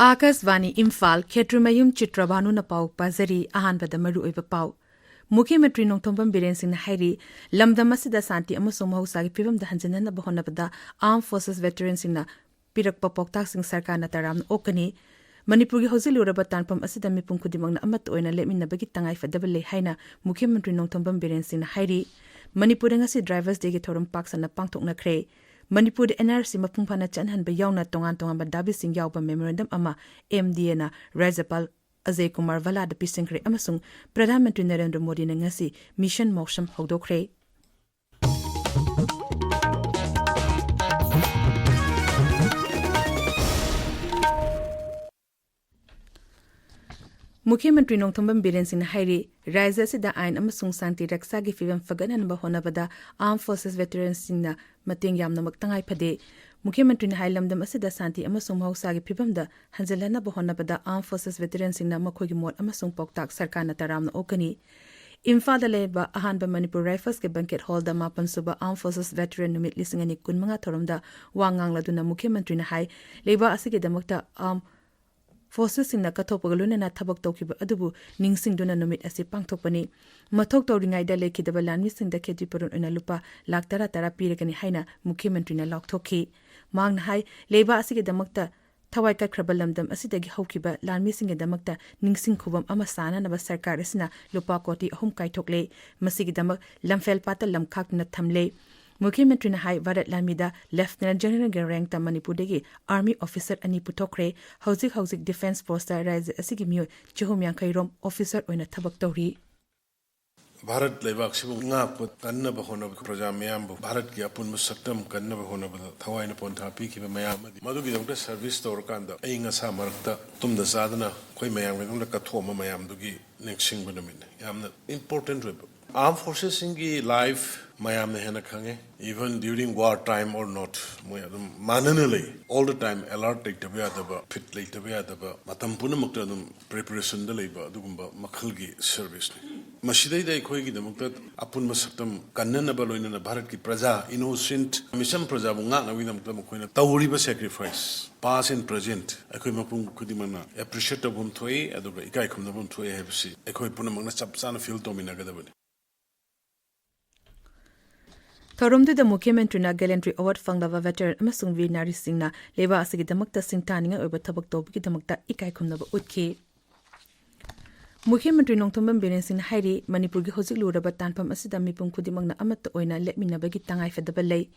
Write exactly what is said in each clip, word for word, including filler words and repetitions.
ꯑꯥꯀꯥꯁꯕꯥꯅꯤ ꯏꯝꯐꯥꯜ, ꯈꯦꯇ꯭ꯔꯤꯃꯌꯨꯝ ꯆꯤꯇ꯭ꯔꯕꯥꯅꯨꯅ ꯄꯥꯎ ꯄꯥꯖꯔꯤ꯫ ꯑꯍꯥꯟꯕꯗ ꯃꯔꯨꯑꯣꯏꯕ ꯄꯥꯎ꯫ ꯃꯨꯈ꯭ꯌ ꯃꯟꯇ꯭ꯔꯤ ꯅꯣꯡꯊꯣꯝꯕꯝ ꯕꯤꯔꯦꯟ ꯁꯤꯡꯅ ꯍꯥꯏꯔꯤ, ꯂꯝꯗꯝ ꯑꯁꯤꯗ ꯁꯥꯟꯇꯤ ꯑꯃꯁꯨꯡ ꯃꯍꯧꯁꯥꯒꯤ ꯐꯤꯕꯝꯗ ꯍꯟꯖꯤꯟꯅꯅꯕ ꯍꯣꯠꯅꯕꯗ Armed Forces veteranꯁꯤꯡꯅ ꯄꯤꯔꯛꯄ ꯄꯥꯎꯇꯥꯛꯁꯤꯡ ꯁꯔꯀꯥꯔꯅ ꯇꯔꯥꯝꯅ ꯑꯣꯛꯀꯅꯤ꯫ ꯃꯅꯤꯄꯨꯔꯒꯤ ꯍꯧꯖꯤꯛ ꯂꯨꯔꯕ ꯇꯥꯟꯐꯝ ꯑꯁꯤꯗ ꯃꯤꯄꯨꯝ ꯈꯨꯗꯤꯡꯃꯛꯅ ꯑꯃꯠꯇ ꯑꯣꯏꯅ ꯂꯦꯞꯃꯤꯟꯅꯕꯒꯤ ꯇꯉꯥꯏꯐꯗꯕ ꯂꯩ ꯍꯥꯏꯅ ꯃꯨꯈ꯭ꯌ ꯃꯟꯇ꯭ꯔꯤ ꯅꯣꯡꯊꯣꯝꯕꯝ ꯕꯤꯔꯦꯟ ꯁꯤꯡꯅ ꯍꯥꯏꯔꯤ꯫ ꯃꯅꯤꯄꯨꯔꯗ ꯉꯁꯤ Drivers Dayꯒꯤ ꯊꯧꯔꯝ ꯄꯥꯛ ꯁꯟꯅ ꯄꯥꯡꯊꯣꯛꯅꯈ꯭ꯔꯦ꯫ ꯃꯅꯤꯄꯨꯔꯗ NRC ꯃꯄꯨꯡ ꯐꯥꯅ ꯆꯠꯍꯟꯕ ꯌꯥꯎꯅ ꯇꯣꯉꯥꯟ ꯇꯣꯉꯥꯟꯕ ꯗꯥꯕꯤꯁꯤꯡ ꯌꯥꯎꯕ memorandum ꯑꯃ MDAꯅ ꯔꯥꯖ꯭ꯌꯄꯥꯜ ꯑꯖꯌ ꯀꯨꯃꯥꯔ ꯚꯜꯂꯥꯗ ꯄꯤꯁꯤꯟꯈ꯭ꯔꯦ ꯑꯃꯁꯨꯡ ꯄ꯭ꯔꯙꯥꯟ ꯃꯟꯇ꯭ꯔꯤ ꯅꯔꯦꯟꯗ꯭ꯔ ꯃꯣꯗꯤꯅ ꯉꯁꯤ Mission ꯃꯧꯁꯝ ꯍꯧꯗꯣꯛꯈ꯭ꯔꯦ꯫ ꯃꯨꯈ꯭ꯌ ꯃꯟꯇ꯭ꯔꯤ ꯅꯣꯡꯊꯣꯝꯕꯝ ꯕꯤꯔꯦꯟ ꯁꯤꯡꯅ ꯍꯥꯏꯔꯤ, ꯔꯥꯖ꯭ꯌ ꯑꯁꯤꯗ ꯑꯥꯏꯟ ꯑꯃꯁꯨꯡ ꯁꯥꯟꯇꯤ ꯔꯛꯁꯥꯒꯤ ꯐꯤꯕꯝ ꯐꯒꯠꯍꯟꯅꯕ ꯍꯣꯠꯅꯕꯗ Armed Forces veteranꯁꯤꯡꯅ ꯃꯇꯦꯡ ꯌꯥꯝꯅꯃꯛ ꯇꯉꯥꯏ ꯐꯗꯦ꯫ ꯃꯨꯈ꯭ꯌ ꯃꯟꯇ꯭ꯔꯤꯅ ꯍꯥꯏ, ꯂꯝꯗꯝ ꯑꯁꯤꯗ ꯁꯥꯟꯇꯤ ꯑꯃꯁꯨꯡ ꯃꯍꯧꯁꯥꯒꯤ ꯐꯤꯕꯝꯗ ꯍꯟꯖꯤꯜꯍꯟꯅꯕ ꯍꯣꯠꯅꯕꯗ Armed Forces veteranꯁꯤꯡꯅ ꯃꯈꯣꯏꯒꯤ ꯃꯣꯠ ꯑꯃꯁꯨꯡ ꯄꯥꯎꯇꯥꯛ ꯁꯔꯀꯥꯔꯅ ꯇꯔꯥꯝꯅ ꯑꯣꯛꯀꯅꯤ꯫ ꯏꯝꯐꯥꯜꯗ ꯂꯩꯕ ꯑꯍꯥꯟꯕ ꯃꯅꯤꯄꯨꯔ Riflesꯀꯤ banquet hallꯗ ꯃꯥꯄꯟ ꯁꯨꯕ Armed Forces veteran ꯅꯨꯃꯤꯠ ꯂꯤꯁꯤꯡ ꯑꯅꯤ ꯀꯨꯟꯃꯉꯥ ꯊꯧꯔꯝꯗ ꯋꯥ ꯉꯥꯡꯂꯗꯨꯅ ꯃꯨꯈ꯭ꯌ ꯃꯟꯇ꯭ꯔꯤꯅ ꯍꯥꯏ, ꯂꯩꯕꯥꯛ ꯑꯁꯤꯒꯤꯗꯃꯛꯇ Armed Forcesꯁꯤꯡꯅ ꯀꯠꯊꯣꯛꯄꯒ ꯂꯣꯏꯅꯅ ꯊꯕꯛ ꯇꯧꯈꯤꯕ ꯑꯗꯨꯕꯨ ꯅꯤꯡꯁꯤꯡꯗꯨꯅ ꯅꯨꯃꯤꯠ ꯑꯁꯤ ꯄꯥꯡꯊꯣꯛꯄꯅꯤ꯫ ꯃꯊꯧ ꯇꯧꯔꯤꯉꯩꯗ ꯂꯩꯈꯤꯗꯕ ꯂꯥꯟꯃꯤꯁꯤꯡꯗ ꯈꯦꯇ꯭ꯔꯤꯄꯨꯔꯟ ꯑꯣꯏꯅ ꯂꯨꯄꯥ ꯂꯥꯈ ꯇꯔꯥ ꯇꯔꯥ ꯄꯤꯔꯒꯅꯤ ꯍꯥꯏꯅ ꯃꯨꯈ꯭ꯌ ꯃꯟꯇ꯭ꯔꯤꯅ ꯂꯥꯎꯊꯣꯛꯈꯤ꯫ ꯃꯍꯥꯛꯅ ꯍꯥꯏ, ꯂꯩꯕꯥꯛ ꯑꯁꯤꯒꯤꯗꯃꯛꯇ ꯊꯋꯥꯏ ꯀꯠꯈ꯭ꯔꯕ ꯂꯝꯗꯝ ꯑꯁꯤꯗꯒꯤ ꯍꯧꯈꯤꯕ ꯂꯥꯟꯃꯤꯁꯤꯡꯒꯤꯗꯃꯛꯇ ꯅꯤꯡꯁꯤꯡ ꯈꯨꯕꯝ ꯑꯃ ꯁꯥꯅꯅꯕ ꯁꯔꯀꯥꯔ ꯑꯁꯤꯅ ꯂꯨꯄꯥ ꯀꯣꯇꯤ ꯑꯍꯨꯝ ꯀꯥꯏꯊꯣꯛꯂꯦ꯫ ꯃꯁꯤꯒꯤꯗꯃꯛ ꯂꯝꯐꯦꯜ ꯄꯥꯠꯇ ꯂꯝ ꯈꯥꯛꯇꯨꯅ ꯊꯝꯂꯦ꯫ ꯃꯨꯈ꯭ꯌ ꯃꯟꯇ꯭ꯔꯤꯅ ꯍꯥꯏ, ꯚꯥꯔꯠ ꯂꯥꯟꯃꯤꯗ Lieutenant Generalꯒꯤ rankꯇ ꯃꯅꯤꯄꯨꯔꯗꯒꯤ Army officer ꯑꯅꯤ ꯄꯨꯊꯣꯛꯈ꯭ꯔꯦ꯫ ꯍꯧꯖꯤꯛ ꯍꯧꯖꯤꯛ Defence Forceꯇ ꯔꯥꯖ꯭ꯌ ꯑꯁꯤꯒꯤ ꯃꯤꯑꯣꯏ ꯆꯍꯨꯝ ꯌꯥꯡꯈꯩ ꯔꯣꯝ officer ꯑꯣꯏꯅ ꯊꯕꯛ ꯇꯧꯔꯤ꯫ ꯚꯥꯔꯠ ꯂꯩꯕꯥꯛꯁꯤꯕꯨ ꯉꯥꯛꯄ ꯀꯟꯅꯕ ꯍꯣꯠꯅꯕ, ꯄ꯭ꯔꯖꯥ ꯃꯤꯌꯥꯝꯕꯨ ꯚꯥꯔꯠꯀꯤ ꯑꯄꯨꯟꯕ ꯁꯛꯇꯝ ꯀꯟꯅꯕ ꯍꯣꯠꯅꯕꯗ ꯊꯋꯥꯏꯅ ꯄꯣꯟꯊꯥ ꯄꯤꯈꯤꯕ ꯃꯌꯥꯝ ꯑꯃꯗꯤ ꯃꯗꯨꯒꯤꯗꯃꯛꯇ service ꯇꯧꯔꯀꯥꯟꯗ ꯑꯏꯪ ꯑꯁꯥ ꯃꯔꯛꯇ ꯇꯨꯝꯗ ꯆꯥꯗꯅ ꯑꯩꯈꯣꯏ ꯃꯌꯥꯝꯒꯤꯗꯃꯛꯇ ꯀꯠꯊꯣꯛꯑꯝꯕ ꯃꯌꯥꯝꯗꯨꯒꯤ ꯅꯤꯡꯁꯤꯡꯕ ꯅꯨꯃꯤꯠꯅꯤ꯫ ꯌꯥꯝꯅ important ꯑꯣꯏꯕ꯫ Armed Forcesꯁꯤꯡꯒꯤ life ꯃꯌꯥꯝꯅ ꯍꯦꯟꯅ ꯈꯪꯉꯦ꯫ Even during war time or not, ꯃꯣꯏ ꯑꯗꯨꯝ ꯃꯥꯟꯅꯅ ꯂꯩ꯫ All the time alert ꯂꯩꯇꯕ ꯌꯥꯗꯕ, fit ꯂꯩꯇꯕ ꯌꯥꯗꯕ, ꯃꯇꯝ ꯄꯨꯝꯅꯃꯛꯇ ꯑꯗꯨꯝ preparationꯗ ꯂꯩꯕ ꯑꯗꯨꯒꯨꯝꯕ ꯃꯈꯜꯒꯤ serviceꯅꯤ꯫ ꯃꯁꯤꯗꯩꯗ ꯑꯩꯈꯣꯏꯒꯤꯗꯃꯛꯇ ꯑꯄꯨꯟꯕ ꯁꯛꯇꯝ ꯀꯟꯅꯅꯕ, ꯂꯣꯏꯅꯅ ꯚꯥꯔꯠꯀꯤ ꯄ꯭ꯔꯖꯥ, innocent ꯃꯤꯆꯝ ꯄ꯭ꯔꯖꯥꯕꯨ ꯉꯥꯛꯅꯕꯒꯤꯗꯃꯛꯇ ꯃꯈꯣꯏꯅ ꯇꯧꯔꯤꯕ sacrifice, past and present, ꯑꯩꯈꯣꯏ ꯃꯄꯨꯝ ꯈꯨꯗꯤꯡꯃꯛꯅ appreciate ꯇꯧꯐꯝ ꯊꯣꯛꯏ, ꯑꯗꯨꯒ ꯏꯀꯥꯏ ꯈꯨꯝꯅꯐꯝ ꯊꯣꯛꯏ ꯍꯥꯏꯕꯁꯤ ꯑꯩꯈꯣꯏ ꯄꯨꯝꯅꯃꯛꯅ ꯆꯞ ꯆꯥꯅ feel ꯇꯧꯃꯤꯟꯅꯒꯗꯕꯅꯤ꯫ ꯊꯧꯔꯝꯗꯨꯗ ꯃꯨꯈ꯭ꯌ ꯃꯟꯇ꯭ꯔꯤꯅ gallantry award ꯐꯪꯂꯕ veteran ꯑꯃꯁꯨꯡ ꯋꯤꯔ ꯅꯥꯔꯤꯁꯤꯡꯅ ꯂꯩꯕꯥꯛ ꯑꯁꯤꯒꯤꯗꯃꯛꯇ ꯁꯤꯡꯊꯥꯅꯤꯡꯉꯥꯏ ꯑꯣꯏꯕ ꯊꯕꯛ ꯇꯧꯕꯒꯤꯗꯃꯛꯇ ꯏꯀꯥꯏ ꯈꯨꯝꯅꯕ ꯎꯠꯈꯤ꯫ ꯃꯨꯈ꯭ꯌ ꯃꯟꯇ꯭ꯔꯤ ꯅꯣꯡꯊꯣꯝꯕꯝ ꯕꯤꯔꯦꯟ ꯁꯤꯡꯅ ꯍꯥꯏꯔꯤ, ꯃꯅꯤꯄꯨꯔꯒꯤ ꯍꯧꯖꯤꯛ ꯂꯨꯔꯕ ꯇꯥꯟꯐꯝ ꯑꯁꯤꯗ ꯃꯤꯄꯨꯝ ꯈꯨꯗꯤꯡꯃꯛꯅ ꯑꯃꯠꯇ ꯑꯣꯏꯅ ꯂꯦꯞꯃꯤꯟꯅꯕꯒꯤ ꯇꯉꯥꯏꯐꯗꯕ ꯂꯩ꯫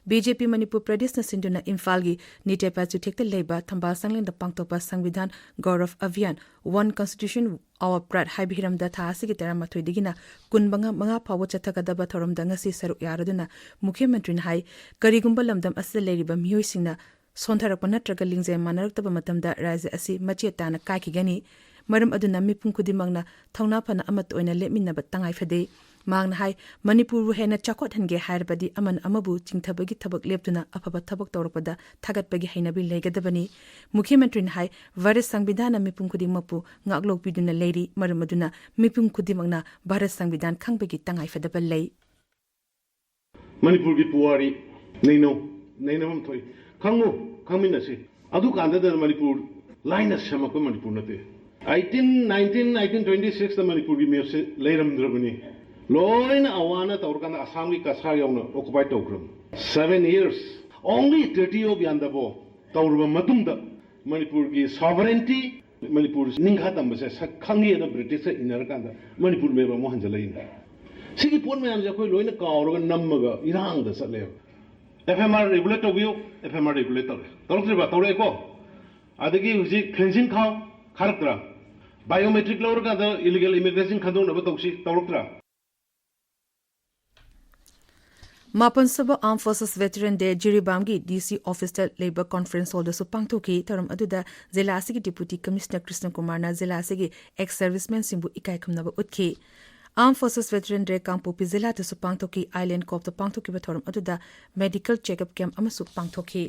ꯕꯤ ꯖꯦ ꯄꯤ ꯃꯅꯤꯄꯨꯔ ꯄ꯭ꯔꯗꯦꯁꯅ ꯁꯤꯟꯗꯨꯅ ꯏꯝꯐꯥꯜꯒꯤ ꯅꯤꯇꯦ ꯄꯥꯆꯨꯊꯦꯛꯇ ꯂꯩꯕ ꯊꯝꯕꯥꯜ ꯁꯪꯂꯦꯟꯗ ꯄꯥꯡꯊꯣꯛꯄ ꯁꯪꯕꯤꯙꯥꯟ ꯒꯧꯔꯕ ꯑꯚꯤꯌꯥꯟ, One Constitution, Our Pride ꯍꯥꯏꯕ ꯍꯤꯔꯝꯗ ꯊꯥ ꯑꯁꯤꯒꯤ ꯇꯔꯥꯃꯥꯊꯣꯏꯗꯒꯤꯅ ꯀꯨꯟꯃꯉꯥ ꯐꯥꯎꯕ ꯆꯠꯊꯒꯗꯕ ꯊꯧꯔꯝꯗ ꯉꯁꯤ ꯁꯔꯨꯛ ꯌꯥꯔꯗꯨꯅ ꯃꯨꯈ꯭ꯌ ꯃꯟꯇ꯭ꯔꯤꯅ ꯍꯥꯏ, ꯀꯔꯤꯒꯨꯝꯕ ꯂꯝꯗꯝ ꯑꯁꯤꯗ ꯂꯩꯔꯤꯕ ꯃꯤꯑꯣꯏꯁꯤꯡꯅ ꯁꯣꯟꯊꯔꯛꯄ ꯅꯠꯇ꯭ꯔꯒ ꯂꯤꯡꯖꯦꯜ ꯃꯥꯟꯅꯔꯛꯇꯕ ꯃꯇꯝꯗ ꯔꯥꯖ꯭ꯌ ꯑꯁꯤ ꯃꯆꯦꯠ ꯇꯥꯅ ꯀꯥꯏꯈꯤꯒꯅꯤ꯫ ꯃꯔꯝ ꯑꯗꯨꯅ ꯃꯤꯄꯨꯝ ꯈꯨꯗꯤꯡꯃꯛꯅ ꯊꯧꯅꯥ ꯐꯅ ꯑꯃꯠꯇ ꯑꯣꯏꯅ ꯂꯦꯞꯃꯤꯟꯅꯕ ꯇꯉꯥꯏ ꯐꯗꯦ꯫ ꯃꯍꯥꯛꯅ ꯍꯥꯏ, ꯃꯅꯤꯄꯨꯔꯕꯨ ꯍꯦꯟꯅ ꯆꯥꯎꯈꯠꯍꯟꯒꯦ ꯍꯥꯏꯔꯕꯗꯤ ꯑꯃꯅ ꯑꯃꯕꯨ ꯆꯤꯡꯊꯕꯒꯤ ꯊꯕꯛ ꯂꯦꯞꯇꯨꯅ ꯑꯐꯕ ꯊꯕꯛ ꯇꯧꯔꯛꯄꯗ ꯊꯥꯒꯠꯄꯒꯤ ꯍꯩꯅꯕꯤ ꯂꯩꯒꯗꯕꯅꯤ꯫ ꯃꯨꯈ꯭ꯌ ꯃꯟꯇ꯭ꯔꯤꯅ ꯍꯥꯏ, ꯚꯥꯔꯠ ꯁꯪꯕꯤꯙꯥꯟꯅ ꯃꯤꯄꯨꯝ ꯈꯨꯗꯤꯡꯃꯛꯄꯨ ꯉꯥꯛꯂꯣꯛꯄꯤꯗꯨꯅ ꯂꯩꯔꯤ꯫ ꯃꯔꯝ ꯑꯗꯨꯅ ꯃꯤꯄꯨꯝ ꯈꯨꯗꯤꯡꯃꯛꯅ ꯚꯥꯔꯠ ꯁꯪꯕꯤꯙꯥꯟ ꯈꯪꯕꯒꯤ ꯇꯉꯥꯏꯐꯗꯕ ꯂꯩ꯫ ꯃꯅꯤꯄꯨꯔꯒꯤ ꯄꯨꯋꯥꯔꯤ ꯅꯩꯅꯧ, ꯅꯩꯅꯕ ꯑꯃ ꯊꯣꯛꯏ꯫ ꯈꯪꯉꯨ, ꯈꯪꯃꯤꯟꯅꯁꯤ꯫ ꯑꯗꯨꯀꯥꯟꯗꯗ ꯃꯅꯤꯄꯨꯔ ꯂꯥꯏꯅ ꯁꯦꯝꯃꯛꯄ ꯃꯅꯤꯄꯨꯔ ꯅꯠꯇꯦ꯫ ꯑꯩꯠꯇꯤꯟ ꯅꯥꯏꯟꯇꯤꯟ, ꯑꯩꯠꯇꯤꯟ ꯇ꯭ꯋꯦꯟꯇꯤ ꯁꯤꯛꯁꯇ ꯃꯅꯤꯄꯨꯔꯒꯤ ꯃꯦꯞꯁꯦ ꯂꯩꯔꯝꯗ꯭ꯔꯕꯅꯤ꯫ ꯂꯣꯏꯅ ꯑꯋꯥꯅ ꯇꯧꯔꯀꯥꯟꯗ ꯑꯁꯥꯝꯒꯤ ꯀꯁꯥꯔ ꯌꯧꯅ ꯑꯣꯀꯨꯄꯥꯏ ꯇꯧꯈ꯭ꯔꯕꯅꯤ꯫ Seven years, only Treaty of Yandabo ꯇꯧꯔꯕ ꯃꯇꯨꯡꯗ ꯃꯅꯤꯄꯨꯔꯒꯤ sovereignty, ꯃꯅꯤꯄꯨꯔ ꯅꯤꯡꯈꯥ ꯇꯝꯕꯁꯦ ꯁꯛ ꯈꯪꯉꯦꯅ ꯕ꯭ꯔꯤꯇꯤꯁꯇ ꯏꯟꯅꯔꯀꯥꯟꯗ ꯃꯅꯤꯄꯨꯔ ꯃꯦꯞ ꯑꯃꯨꯛ ꯍꯟꯖꯜꯂꯛꯏꯅꯦ꯫ ꯁꯤꯒꯤ ꯄꯣꯠ ꯃꯌꯥꯝꯁꯦ ꯑꯩꯈꯣꯏ ꯂꯣꯏꯅ ꯀꯥꯎꯔꯒ ꯅꯝꯃꯒ ꯏꯔꯥꯡꯗ ꯆꯠꯂꯦꯕ꯫ ꯑꯦꯐ ꯑꯦꯝ ꯑꯥꯔ ꯔꯤꯒꯨꯂꯦꯠ ꯇꯧꯕꯤꯌꯨ, ꯑꯦꯐ ꯑꯦꯝ ꯑꯥꯔ ꯔꯤꯒꯨꯂꯦꯠ ꯇꯧꯔꯦ꯫ ꯇꯧꯔꯛꯇ꯭ꯔꯤꯕ? ꯇꯧꯔꯛꯑꯦꯀꯣ꯫ ꯑꯗꯒꯤ ꯍꯧꯖꯤꯛ ꯐꯦꯟꯁꯤꯡ ꯈꯥꯎ, ꯈꯥꯔꯛꯇ꯭ꯔꯥ? ꯕꯥꯏꯑꯣꯃꯦꯇ꯭ꯔꯤꯛ ꯂꯧꯔꯀꯥꯟꯗ ꯏꯂꯤꯒꯦꯜ ꯏꯃꯤꯒ꯭ꯔꯦꯁꯟ ꯈꯟꯗꯣꯛꯅꯕ ꯇꯧꯁꯤ, ꯇꯧꯔꯛꯇ꯭ꯔꯥ? ꯃꯥꯄꯟꯁꯨꯕ Armed Forces Veteran Day ꯖꯤꯔꯤꯕꯥꯝꯒꯤ ꯗꯤ ꯁꯤ ꯑꯣꯐꯤꯁꯇ ꯂꯩꯕ ꯀꯣꯟꯐꯔꯦꯟꯁ ꯍꯣꯜꯗꯁꯨ ꯄꯥꯡꯊꯣꯛꯈꯤ꯫ ꯊꯧꯔꯝ ꯑꯗꯨꯗ ꯖꯤꯂꯥ ꯑꯁꯤꯒꯤ ꯗꯤꯄꯨꯇꯤ ꯀꯃꯤꯁꯅꯔ ꯀ꯭ꯔꯤꯁꯅ ꯀꯨꯃꯥꯔꯅ ꯖꯤꯂꯥ ꯑꯁꯤꯒꯤ ꯑꯦꯛꯁ ꯁꯔꯚꯤꯁꯃꯦꯟꯁꯤꯡꯕꯨ ꯏꯀꯥꯏ ꯈꯨꯝꯅꯕ ꯎꯠꯈꯤ꯫ Armed Forces Veteran Day ꯀꯥꯡꯄꯣꯛꯄꯤ ꯖꯤꯂꯥꯗꯁꯨ ꯄꯥꯡꯊꯣꯛꯈꯤ꯫ ꯑꯥꯏꯂꯦꯟ ꯀꯣꯞꯇ ꯄꯥꯡꯊꯣꯛꯈꯤꯕ ꯊꯧꯔꯝ ꯑꯗꯨꯗ ꯃꯦꯗꯤꯀꯦꯜ ꯆꯦꯛꯑꯞ ꯀꯦꯝꯞ ꯑꯃꯁꯨ ꯄꯥꯡꯊꯣꯛꯈꯤ꯫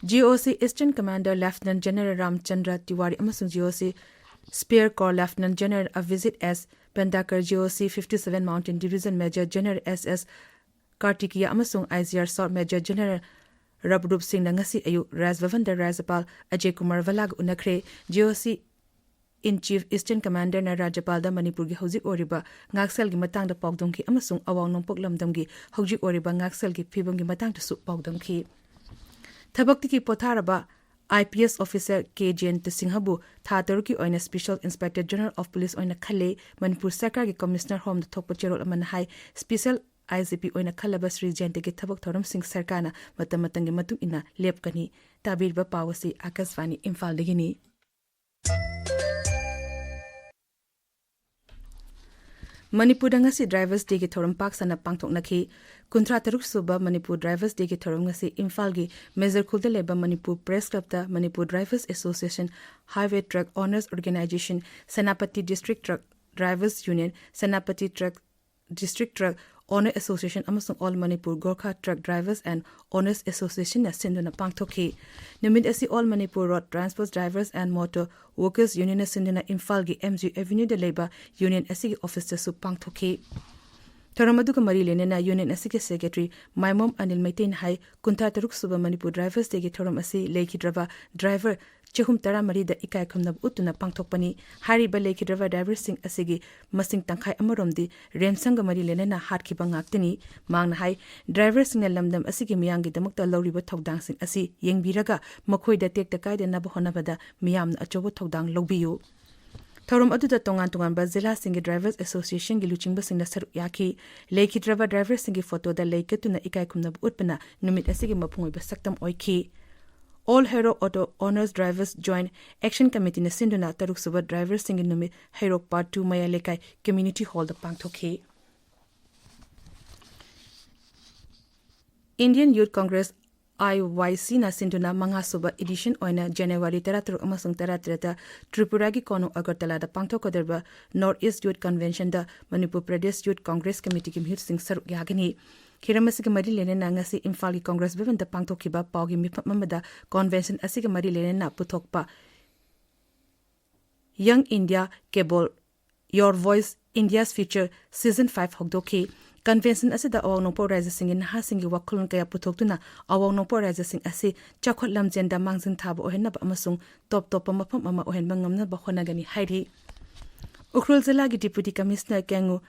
ꯖꯤ ꯑꯣ ꯁꯤ Eastern Commander Lieutenant General ꯔꯥꯝꯆꯟꯗ꯭ꯔ ꯇꯤꯋꯥꯔꯤ ꯑꯃꯁꯨꯡ ꯖꯤ ꯑꯣ ꯁꯤ Spear Corps Lieutenant General Avijit S. Bhandekar, G O C fifty-seven Mountain Division Major General S S Kartikeya ꯑꯃꯁꯨꯡ I G R South Major General ꯔꯕꯔꯨꯞ ꯁꯤꯡꯅ ꯉꯁꯤ ꯑꯌꯨꯛ ꯔꯥꯖ ꯚꯕꯟꯗ ꯔꯥꯖ꯭ꯌꯄꯥꯜ Ajay Kumar ꯚꯜꯂꯥꯒ ꯎꯅꯈ꯭ꯔꯦ꯫ G O C in Chief Eastern Commanderꯅ ꯔꯥꯖ꯭ꯌꯄꯥꯜꯗ ꯃꯅꯤꯄꯨꯔꯒꯤ ꯍꯧꯖꯤꯛ ꯑꯣꯏꯔꯤꯕ ꯉꯥꯛꯁꯦꯜꯒꯤ ꯃꯇꯥꯡꯗ ꯄꯥꯎꯗꯝꯈꯤ ꯑꯃꯁꯨꯡ ꯑꯋꯥꯡ ꯅꯣꯡꯄꯣꯛ ꯂꯝꯗꯝꯒꯤ ꯍꯧꯖꯤꯛ ꯑꯣꯏꯔꯤꯕ ꯉꯥꯛꯁꯦꯜꯒꯤ ꯐꯤꯕꯝꯒꯤ ꯃꯇꯥꯡꯗꯁꯨ ꯄꯥꯎꯗꯝꯈꯤ꯫ ꯊꯕꯛꯇꯒꯤ ꯄꯣꯊꯥꯔꯕ I P S officer K ꯖꯌꯟꯇ ꯁꯤꯡꯍꯕꯨ ꯊꯥ ꯇꯔꯨꯛꯀꯤ ꯑꯣꯏꯅ Special Inspector General of Police ꯑꯣꯏꯅ ꯈꯜꯂꯦ꯫ ꯃꯅꯤꯄꯨꯔ ꯁꯔꯀꯥꯔꯒꯤ Commissioner Homeꯗ ꯊꯣꯛꯄ ꯆꯦꯔꯣꯜ ꯑꯃꯅ ꯍꯥꯏ, Special I G P ꯑꯣꯏꯅ ꯈꯜꯂꯕ ꯁ꯭ꯔꯤ ꯖꯌꯟꯇꯒꯤ ꯊꯕꯛ ꯊꯧꯔꯝꯁꯤꯡ ꯁꯔꯀꯥꯔꯅ ꯃꯇꯝ ꯃꯇꯝꯒꯤ ꯃꯇꯨꯡ ꯏꯟꯅ ꯂꯦꯞꯀꯅꯤ꯫ ꯇꯥꯕꯤꯔꯤꯕ ꯄꯥꯎ ꯑꯁꯤ ꯑꯥꯀꯥꯁꯕꯥꯅꯤ ꯏꯝꯐꯥꯜꯗꯒꯤꯅꯤ꯫ ꯃꯅꯤꯄꯨꯔꯗ ꯉꯁꯤ Drivers Dayꯒꯤ ꯊꯧꯔꯝ ꯄꯥꯛ ꯁꯟꯅ ꯄꯥꯡꯊꯣꯛꯅꯈꯤ꯫ ꯀꯨꯟꯊ꯭ꯔꯥ ꯇꯔꯨꯛ ꯁꯨꯕ ꯃꯅꯤꯄꯨꯔ Drivers Dayꯒꯤ ꯊꯧꯔꯝ ꯉꯁꯤ ꯏꯝꯐꯥꯜꯒꯤ ꯃꯦꯖꯔꯈꯨꯜꯗ ꯂꯩꯕ Manipur Press Clubꯇ Manipur Drivers Association, Highway Truck Owners Organisation, Senapati District Truck Drivers Union, Senapati Truck District Truck Owner Association ꯑꯃꯁꯨꯡ All Manipur Gorkha Truck Drivers and Owners Associationꯅ ꯁꯤꯟꯗꯨꯅ ꯄꯥꯡꯊꯣꯛꯈꯤ꯫ ꯅꯨꯃꯤꯠ ꯑꯁꯤ All Manipur Road Transport Drivers and Motor Workers Unionꯅ ꯁꯤꯟꯗꯨꯅ ꯏꯝꯐꯥꯜꯒꯤ M G Avenueꯗ ꯂꯩꯕ Union ꯑꯁꯤꯒꯤ officeꯇꯁꯨ ꯄꯥꯡꯊꯣꯛꯈꯤ꯫ ꯊꯧꯔꯝ ꯑꯗꯨꯒ ꯃꯔꯤ ꯂꯩꯅꯅ Union ꯑꯁꯤꯒꯤ Secretary ꯃꯥꯏꯃꯣꯝ ꯑꯅꯤꯜ ꯃꯩꯇꯩꯅ ꯍꯥꯏ, ꯀꯨꯟꯊ꯭ꯔꯥ ꯇꯔꯨꯛ ꯁꯨꯕ ꯃꯅꯤꯄꯨꯔ Drivers Dayꯒꯤ ꯊꯧꯔꯝ ꯑꯁꯤ ꯂꯩꯈꯤꯗ꯭ꯔꯕ driver ꯆꯍꯨꯝ ꯇꯔꯥ ꯃꯔꯤꯗ ꯏꯀꯥꯏ ꯈꯨꯝꯅꯕ ꯎꯠꯇꯨꯅ ꯄꯥꯡꯊꯣꯛꯄꯅꯤ꯫ ꯍꯥꯏꯔꯤꯕ ꯂꯩꯈꯤꯗ꯭ꯔꯕ driverꯁꯤꯡ ꯑꯁꯤꯒꯤ ꯃꯁꯤꯡ ꯇꯪꯈꯥꯏ ꯑꯃꯔꯣꯝꯗꯤ ransomeꯒ ꯃꯔꯤ ꯂꯩꯅꯅ ꯍꯥꯠꯈꯤꯕ ꯉꯥꯛꯇꯅꯤ꯫ ꯃꯍꯥꯛꯅ ꯍꯥꯏ, driverꯁꯤꯡꯅ ꯂꯝꯗꯝ ꯑꯁꯤꯒꯤ ꯃꯤꯌꯥꯝꯒꯤꯗꯃꯛꯇ ꯂꯧꯔꯤꯕ ꯊꯧꯗꯥꯡꯁꯤꯡ ꯑꯁꯤ ꯌꯦꯡꯕꯤꯔꯒ ꯃꯈꯣꯏꯗ ꯇꯦꯛꯇ ꯀꯥꯏꯗꯅꯕ ꯍꯣꯠꯅꯕꯗ ꯃꯤꯌꯥꯝꯅ ꯑꯆꯧꯕ ꯊꯧꯗꯥꯡ ꯂꯧꯕꯤꯌꯨ꯫ ꯊꯧꯔꯝ ꯑꯗꯨꯗ ꯇꯣꯉꯥꯟ ꯇꯣꯉꯥꯟꯕ ꯖꯤꯂꯥꯁꯤꯡꯒꯤ Drivers Associationꯒꯤ ꯂꯨꯆꯤꯡꯕꯁꯤꯡꯅ ꯁꯔꯨꯛ ꯌꯥꯈꯤ꯫ ꯂꯩꯈꯤꯗ꯭ꯔꯕ driverꯁꯤꯡꯒꯤ photoꯗ ꯂꯩ ꯀꯠꯇꯨꯅ ꯏꯀꯥꯏ ꯈꯨꯝꯅꯕ ꯎꯠꯄꯅ ꯅꯨꯃꯤꯠ ꯑꯁꯤꯒꯤ ꯃꯄꯨꯡ ꯑꯣꯏꯕ ꯁꯛꯇꯝ ꯑꯣꯏꯈꯤ꯫ All Hero Auto Owners Drivers Joint Action Committeeꯅ ꯁꯤꯟꯗꯨꯅ ꯇꯔꯨꯛ ꯁꯨꯕ driverꯁꯤꯡꯒꯤ ꯅꯨꯃꯤꯠ ꯍꯩꯔꯣꯛ Part two ꯃꯌꯥꯏ ꯂꯩꯀꯥꯏ Community Hallꯗ ꯄꯥꯡꯊꯣꯛꯈꯤ꯫ Indian Youth Congress, I Y Cꯅ ꯁꯤꯟꯗꯨꯅ ꯃꯉꯥ ꯁꯨꯕ edition ꯑꯣꯏꯅ January ꯇꯔꯥ ꯇꯔꯨꯛ ꯑꯃꯁꯨꯡ ꯇꯔꯥ ꯇꯔꯦꯠꯇ ꯇ꯭ꯔꯤꯄꯨꯔꯥꯒꯤ ꯀꯣꯅꯨꯡ ꯑꯒꯔꯇꯂꯥꯗ ꯄꯥꯡꯊꯣꯛꯀꯗꯧꯔꯤꯕ North East Youth Conventionꯗ Manipur Pradesh Youth Congress Committeeꯒꯤ ꯃꯤꯍꯨꯠꯁꯤꯡ ꯁꯔꯨꯛ ꯌꯥꯒꯅꯤ꯫ ꯍꯤꯔꯝ ꯑꯁꯤꯒ ꯃꯔꯤ ꯂꯩꯅꯅ ꯉꯁꯤ ꯏꯝꯐꯥꯜꯒꯤ Congress Bhavanꯗ ꯄꯥꯡꯊꯣꯛꯈꯤꯕ ꯄꯥꯎꯒꯤ ꯃꯤꯐꯝ ꯑꯃꯗ convention ꯑꯁꯤꯒ ꯃꯔꯤ ꯂꯩꯅꯅ ꯄꯨꯊꯣꯛꯄ Young India Cabal Your Voice, India's Future Season five ꯍꯧꯗꯣꯛꯈꯤ꯫ Convention ꯑꯁꯤꯗ ꯑꯋꯥꯡ ꯅꯣꯡꯄꯣꯛ ꯔꯥꯖ꯭ꯌꯁꯤꯡꯒꯤ ꯅꯍꯥꯁꯤꯡꯒꯤ ꯋꯥꯈꯜꯂꯣꯟ ꯀꯌꯥ ꯄꯨꯊꯣꯛꯇꯨꯅ ꯑꯋꯥꯡ ꯅꯣꯡꯄꯣꯛ ꯔꯥꯖ꯭ꯌꯁꯤꯡ ꯑꯁꯤ ꯆꯥꯎꯈꯠ ꯂꯝꯖꯦꯟꯗ ꯃꯥꯡꯖꯤꯟ ꯊꯥꯕ ꯑꯣꯏꯍꯟꯅꯕ ꯑꯃꯁꯨꯡ ꯇꯣꯞ ꯇꯣꯞꯄ ꯃꯐꯝ ꯑꯃ ꯑꯣꯏꯍꯟꯕ ꯉꯝꯅꯕ ꯍꯣꯠꯅꯒꯅꯤ ꯍꯥꯏꯔꯤ꯫ ꯎꯈ꯭ꯔꯨꯜ ꯖꯤꯂꯥꯒꯤ Deputy Commissioner ꯀꯦꯡꯉꯨ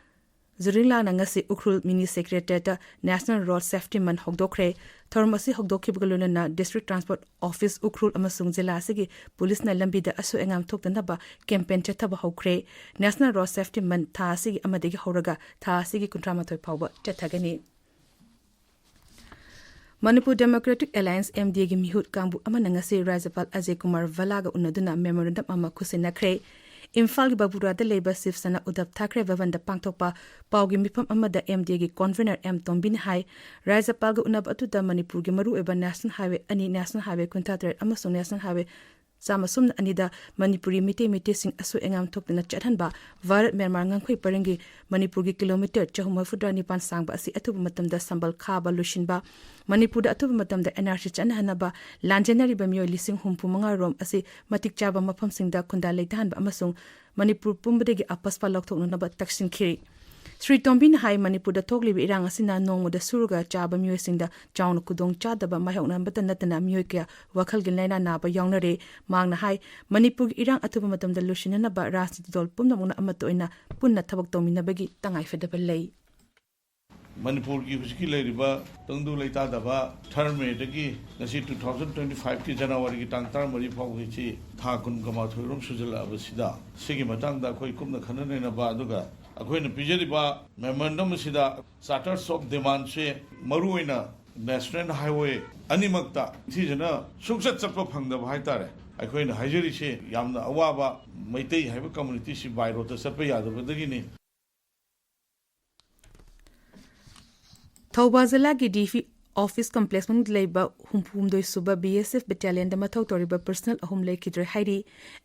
ꯖꯨꯔꯤꯡꯂꯥꯅ ꯉꯁꯤ Ukhrul Mini Secretariat National Road Safety Month ꯍꯧꯗꯣꯛꯈ꯭ꯔꯦ꯫ ꯊꯧꯔꯝ ꯑꯁꯤ ꯍꯧꯗꯣꯛꯈꯤꯕꯒ ꯂꯣꯏꯅꯅ District Transport Office ꯎꯈ꯭ꯔꯨꯜ ꯑꯃꯁꯨꯡ ꯖꯤꯂꯥ ꯑꯁꯤꯒꯤ ꯄꯨꯂꯤꯁꯅ ꯂꯝꯕꯤꯗ ꯑꯁꯣꯏ ꯑꯉꯥꯝ ꯊꯣꯛꯇꯅꯕ campaign ꯆꯠꯊꯕ ꯍꯧꯈ꯭ꯔꯦ꯫ National Road Safety Month ꯊꯥ ꯑꯁꯤꯒꯤ ꯑꯃꯗꯒꯤ ꯍꯧꯔꯒ ꯊꯥ ꯑꯁꯤꯒꯤ ꯀꯨꯟꯊ꯭ꯔꯥ ꯃꯥꯊꯣꯏ ꯐꯥꯎꯕ ꯆꯠꯊꯒꯅꯤ꯫ Manipur Democratic Alliance, M D A, ꯒꯤ ꯃꯤꯍꯨꯠ ꯀꯥꯡꯕꯨ ꯑꯃꯅ ꯉꯁꯤ ꯔꯥꯖ꯭ꯌꯄꯥꯜ ꯑꯖꯌ ꯀꯨꯃꯥꯔ ꯚꯜꯂꯥꯒ ꯎꯅꯗꯨꯅ memorandum ꯑꯃ ꯈꯨꯠꯁꯤꯟꯅꯈ꯭ꯔꯦ꯫ ꯏꯝꯐꯥꯜꯒꯤ ꯕꯥꯕꯨꯔꯥꯗ ꯂꯩꯕ ꯁꯤꯕ ꯁꯦꯅꯥ ꯎꯗꯙꯕ ꯊꯥꯀ꯭ꯔꯦ ꯚꯕꯟꯗ ꯄꯥꯡꯊꯣꯛꯄ ꯄꯥꯎꯒꯤ ꯃꯤꯐꯝ ꯑꯃꯗ M D A ꯒꯤ convener ꯑꯦꯝ ꯇꯣꯝꯕꯤꯅ ꯍꯥꯏ, ꯔꯥꯖ꯭ꯌꯄꯥꯜꯒ ꯎꯅꯕ ꯑꯗꯨꯗ ꯃꯅꯤꯄꯨꯔꯒꯤ ꯃꯔꯨꯑꯣꯏꯕ National Highway ꯑꯅꯤ, National Highway ꯀꯨꯟꯊ꯭ꯔꯥ ꯇꯔꯦꯠ ꯑꯃꯁꯨꯡ National Highway ꯆꯥꯝꯃ ꯁꯨꯞꯅ ꯑꯅꯤꯗ ꯃꯅꯤꯄꯨꯔꯤ ꯃꯤꯇꯩ ꯃꯩꯇꯩꯁꯤꯡ ꯑꯁꯣꯏ ꯑꯉꯥꯝ ꯊꯣꯛꯇꯅ ꯆꯠꯍꯟꯕ, ꯚꯥꯔꯠ ꯃ꯭ꯌꯥꯟꯃꯥꯔ ꯉꯝꯈꯩ ꯄꯔꯤꯡꯒꯤ ꯃꯅꯤꯄꯨꯔꯒꯤ kilometre ꯆꯍꯨꯝ ꯃꯔꯤꯐꯨꯇꯔꯥ ꯅꯤꯄꯥꯟ ꯁꯥꯡꯕ ꯑꯁꯤ ꯑꯊꯨꯕ ꯃꯇꯝꯗ ꯁꯝꯕꯜ ꯈꯥꯕ ꯂꯣꯏꯁꯤꯟꯕ, ꯃꯅꯤꯄꯨꯔꯗ ꯑꯊꯨꯕ ꯃꯇꯝꯗ N R C ꯆꯠꯅꯍꯟꯅꯕ ꯂꯥꯟꯖꯦꯟꯅꯔꯤꯕ ꯃꯤꯑꯣꯏ ꯂꯤꯁꯤꯡ ꯍꯨꯝꯐꯨ ꯃꯉꯥ ꯔꯣꯝ ꯑꯁꯤ ꯃꯇꯤꯛ ꯆꯥꯕ ꯃꯐꯝꯁꯤꯡꯗ ꯈꯨꯟꯗꯥ ꯂꯩꯇꯥꯍꯟꯕ ꯑꯃꯁꯨꯡ ꯃꯅꯤꯄꯨꯔ ꯄꯨꯝꯕꯗꯒꯤ ꯑꯄꯁꯄ ꯂꯧꯊꯣꯛꯅꯅꯕ ꯇꯛꯁꯤꯟꯈꯤꯔꯤ꯫ ꯁ꯭ꯔꯤ ꯇꯣꯝꯕꯤꯅ ꯍꯥꯏ, ꯃꯅꯤꯄꯨꯔꯗ ꯊꯣꯛꯂꯤꯕ ꯏꯔꯥꯡ ꯑꯁꯤꯅ ꯅꯣꯡꯃꯗ ꯁꯨꯔꯒ ꯆꯥꯕ ꯃꯤꯑꯣꯏꯁꯤꯡꯗ ꯆꯥꯎꯅ ꯈꯨꯗꯣꯡ ꯆꯥꯗꯕ ꯃꯥꯌꯣꯛꯅꯍꯟꯕꯇ ꯅꯠꯇꯅ ꯃꯤꯑꯣꯏ ꯀꯌꯥ ꯋꯥꯈꯜꯒꯤ ꯂꯥꯏꯅꯥ ꯅꯥꯕ ꯌꯥꯎꯅꯔꯦ꯫ ꯃꯍꯥꯛꯅ ꯍꯥꯏ, ꯃꯅꯤꯄꯨꯔꯒꯤ ꯏꯔꯥꯡ ꯑꯊꯨꯕ ꯃꯇꯝꯗ ꯂꯣꯏꯁꯤꯟꯅꯅꯕ ꯔꯥꯖꯅꯤꯇꯤ ꯗꯜ ꯄꯨꯝꯅꯃꯛꯅ ꯑꯃꯠꯇ ꯑꯣꯏꯅ ꯄꯨꯟꯅ ꯊꯕꯛ ꯇꯧꯃꯤꯟꯅꯕꯒꯤ ꯇꯉꯥꯏꯐꯗꯕ ꯂꯩ꯫ ꯃꯅꯤꯄꯨꯔꯒꯤ ꯍꯧꯖꯤꯛꯀꯤ ꯂꯩꯔꯤꯕ ꯇꯪꯗꯨ ꯂꯩꯇꯥꯗꯕ ꯊꯥꯔ ꯃꯦꯗꯒꯤ ꯉꯁꯤ two thousand twenty fiveꯀꯤ Januaryꯒꯤ ꯇꯥꯡ ꯇꯔꯥꯃꯔꯤ ꯐꯥꯎꯕꯒꯤꯁꯤ ꯊꯥ ꯀꯨꯟꯒ ꯃꯥꯊꯣꯏꯔꯣꯝ ꯁꯨꯖꯜꯂꯛꯑꯕꯁꯤꯗ, ꯁꯤꯒꯤ ꯃꯇꯥꯡꯗ ꯑꯩꯈꯣꯏ ꯀꯨꯞꯅ ꯈꯟꯅ ꯅꯩꯅꯕ, ꯑꯗꯨꯒ ꯑꯩꯈꯣꯏꯅ ꯄꯤꯖꯔꯤꯕ memorandum ꯑꯁꯤꯗ Charters of Demandꯁꯦ ꯃꯔꯨꯑꯣꯏꯅ National Highway ꯑꯅꯤꯃꯛꯇ ꯅꯤꯡꯊꯤꯖꯅ ꯁꯨꯡꯆꯠ ꯆꯠꯄ ꯐꯪꯗꯕ ꯍꯥꯏꯇꯥꯔꯦ꯫ ꯑꯩꯈꯣꯏꯅ ꯍꯥꯏꯖꯔꯤꯁꯦ ꯌꯥꯝꯅ ꯑꯋꯥꯕ, ꯃꯩꯇꯩ ꯍꯥꯏꯕ communityꯁꯤ by roadꯇ ꯆꯠꯄ ꯌꯥꯗꯕꯗꯒꯤꯅꯤ꯫ ꯊꯧꯕꯥꯜ ꯖꯤꯂꯥꯒꯤ D C ꯑꯣꯐꯤꯁ ꯀꯝꯄ꯭ꯂꯦꯛꯁ ꯃꯅꯨꯡꯗ ꯂꯩꯕ ꯍꯨꯝꯐꯨꯍꯨꯝꯗꯣꯏ ꯁꯨꯕ ꯕꯤ ꯑꯦꯁ ꯑꯦꯐ ꯕꯦꯇꯥꯂꯤꯌꯟꯗ ꯃꯊꯧ ꯇꯧꯔꯤꯕ ꯄꯔꯁꯅꯦꯜ ꯑꯍꯨꯝ ꯂꯩꯈꯤꯗ꯭ꯔꯦ ꯍꯥꯏꯔꯤ꯫